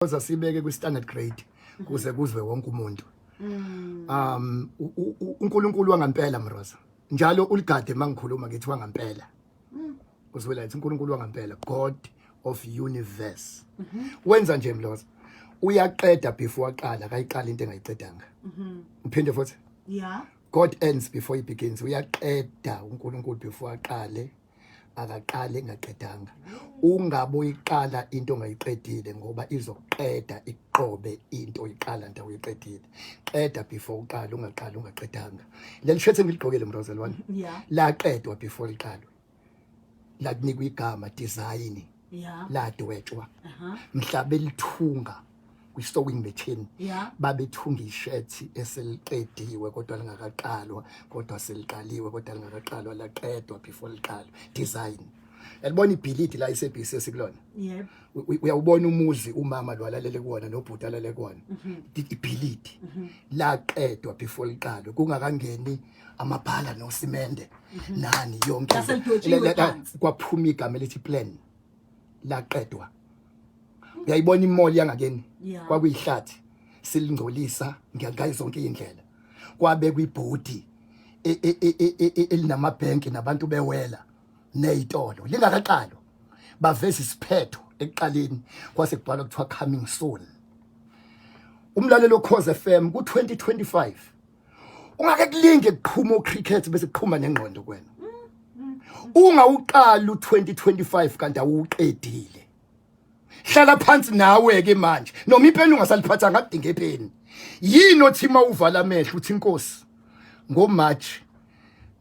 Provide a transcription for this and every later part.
Mroza, sibeke kwi standard grade kuze kuzwe wonke umuntu. UNkulunkulu wangampela, Mroza. Njalo uligade mangikhuluma ngithi wangampela. Uzwela ithi uNkulunkulu wangampela, God of universe. Wenza nje, Mloza. Uyaqeda before aqala, akayiqala into engayiqedanga. Ngiphinde futhi. God ends before he begins. Uyaqeda uNkulunkulu before aqale. Akaqale engaqedanga. Ungabe uyiqala into ongayiqedile ngoba izoqeda iqobe into oyiqala nto uyiqedile. Qeda before uqala, ungaqali ungaqedanga. Leli shirt engiligqokile, Mroza, lwana laqedwa before liqalwe. Lakunikwa igama, design, ladwetshwa. Mhla belithunga kwi-sewing machine, babethunga ishethi eseliqediwe kodwa lingakaqalwa, kodwa seliqaliwe kodwa lingakaqalwa, laqedwa before liqalwe, design. Yalibona ibhilidi la iSABC esikulona? Yebo. Uyawubona umuzi umama lo alalele kuwona nobhuti alale kuwona? Ibhilidi laqedwa before liqalwe, kungakangeni amabhala nosimende nani yonke into. Laselidwetshiwe phansi. Kwaphuma igama elithi plan, laqedwa. Uyayibona imall yangakeni? Kwakuyihlathi, silingcolisa ngayo zonke indlela. Kwabekwa ibhodi elinamabhenki nabantu bewela nezitolo lingakaqalwa. Baveza isiphetho ekuqaleni, kwase kubhalwa kuthiwa "Coming soon". Umlalelo Khoze FM ku 2025, ungake kulinge kuqhuma ucricket bese kuqhuma nengqondo kwena. Ungawuqala u2025 kanti awuqedile. Hlala phansi nawe ke manje, noma ipeni ungasaliphathanga, akudinga epeni. Yini othi mawuvala amehlo uthi, "Inkosi, ngoMarch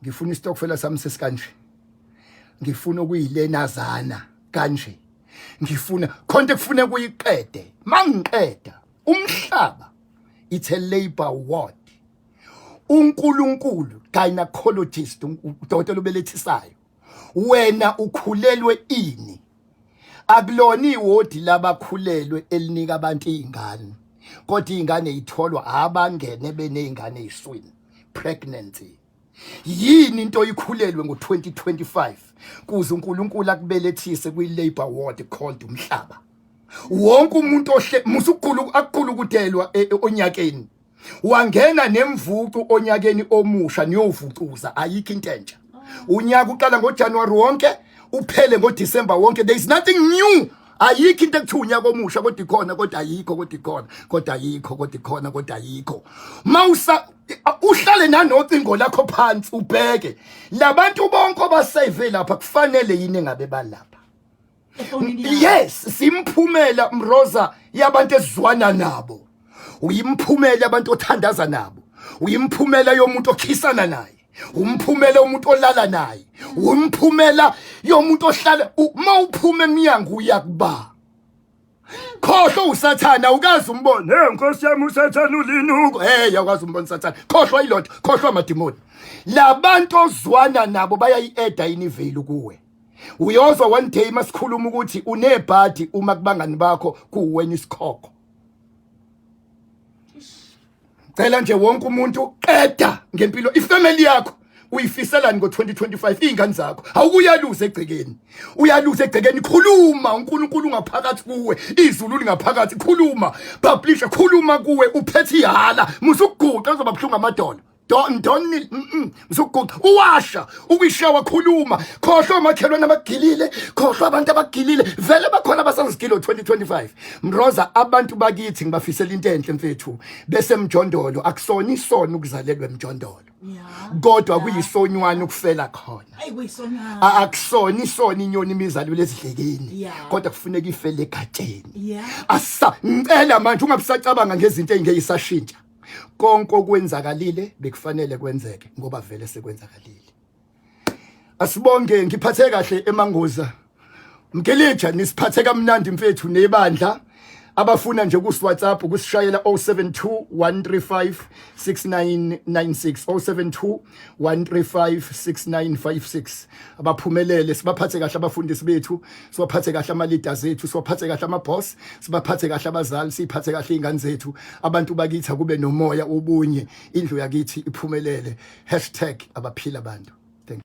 ngifuna istokfela sami sesikanje, ngifuna okuyilenazana kanje, ngifuna khonto ekufune kuyiqede mangiqeda umhlaba"? It's a labor ward. uNkulunkulu gynecologist, udokotela ubelethisayo. Wena ukhulelwe ini? Akulona iwodi labakhulelwe elinika abantu izingane, kodwa izingane itholwa abangene benezingane eziswini, pregnancy. Yini into oyikhulelwe ngo2025 kuze uNkulunkulu akubelethise kwi labor ward called umhlaba wonke umuntu ohle musukugula akukhulukudelwa onyakeni wangena nemvucu onyakeni omusha niyovucuza? Ayikho into entsha. Unyaka uqala ngoJanuary wonke, uphele ngoDecember wonke. There is nothing new. Ayikho into ekuthiwa unyaka omusha, kodwa ikhona, kodwa ayikho, kodwa ikhona, kodwa ayikho, kodwa ikhona, kodwa ayikho. Mawusa uhlale nanocingo lakho phansi, ubheke labantu bonke abasave lapha, kufanele yini engabe balapha? Efonini yakho. Yes, simphumela, Mroza, yabantu esizwana nabo. Uyimphumela abantu othandaza nabo, uyimphumela yomuntu okhisana naye, umphumela yomuntu olala naye, umphumela yomuntu ohlala mawuphuma eminyango uyakuba. Khohlwa usathana, ukazi umbone. Hey nkosi yami, usathana ulinuko. Hey, awukazi umbone usathana. Khohlwa ilonto, khohlwa amadimoni. Labantu ozwana nabo bayayi-adda yini value kuwe? Uyozwa one day masikhuluma ukuthi unebhadi uma kubangani bakho kuwena isikhokho. Cela nje wonke umuntu, qeda ngempilo, ifamily yakho uyifiselani ngo-2025? Iy'ngane zakho awukuyaluza egcekeni, uyaluza egcekeni. Khuluma, uNkulunkulu ungaphakathi kuwe, izulu lingaphakathi. Khuluma, publisha, khuluma kuwe uphethe ihala. Musukuguqa, kuzoba buhlungu amadolo. Don't musukuguqa uwasha ukuyishawa. Khuluma, khohlwa omakhelwane abagilile, khohlwa abantu abagilile. Vele bakhona abasazigilo 2025. Mroza, abantu bakithi ngibafisela into enhle, mfethu. Bese mjondolo akusona isono ukuzalelwa emjondolo, kodwa kuyisonywana ukufela khona. Ayi, kuyisonywana. Akusona isona inyoni imizalo lezidlekeni, kodwa kufuneka ifele egatsheni. Asa ngicela manje ungabusacabanga ngezinto ezingeyisashintsha. Konke okwenzakalile bekufanele kwenzeke ngoba vele sekwenzakalile. Asibonge, ngiphathe kahle emangoza. Mkelija, nisiphathe kamnandi mfethu nebandla. Abafuna nje kus WhatsApp, kusishayela 072 135 6996, 072 135 6956. Abaphumelele, sibaphathe kahle abafundisi bethu, sibaphathe kahle ama leaders ethu, sibaphathe kahle ama boss, sibaphathe kahle abazali, siphathe kahle izingane zethu. Abantu bakithi, akube nomoya obunye, indlu yakithi iphumelele. #Abaphila abantu. Thank you.